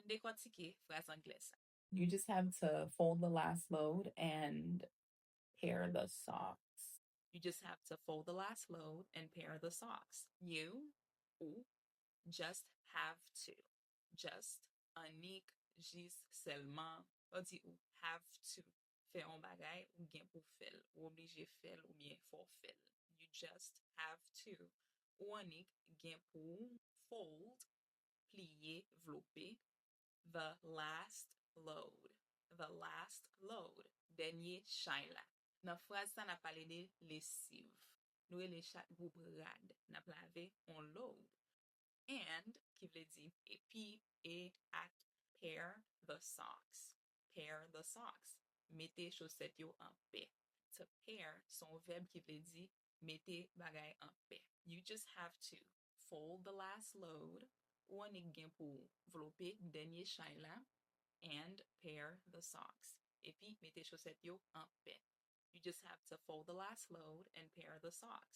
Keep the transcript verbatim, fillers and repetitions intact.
Dekòtike fraz anglè sa. You just have to fold the last load and pair the socks. You just have to fold the last load and pair the socks. You, ou, just have to. Just, annik, jis, sèlman. Lè w di ou have to fè yon bagay, ou gen pou fè l, ou oblije fè l oubyen fò w fè l. You just have to. Ou annik gen pou fold, pliye, vlope, the last load. The last load. Dènye chay la. Nan fraz sa, n ap pale de lesiv. Nou rele chak gwoup rad n ap lave on load. And, ki vle di epi, e, ak, pair the socks. Pair the socks. Mete chosèt yo an pè. To pair se yon vèb ki vle di mete bagay an pè. You just have to fold the last load. Ou annik gen pou vlope dènye chay la and pair the socks. Epi mete chosèt yo an pè. You just have to fold the last load and pair the socks.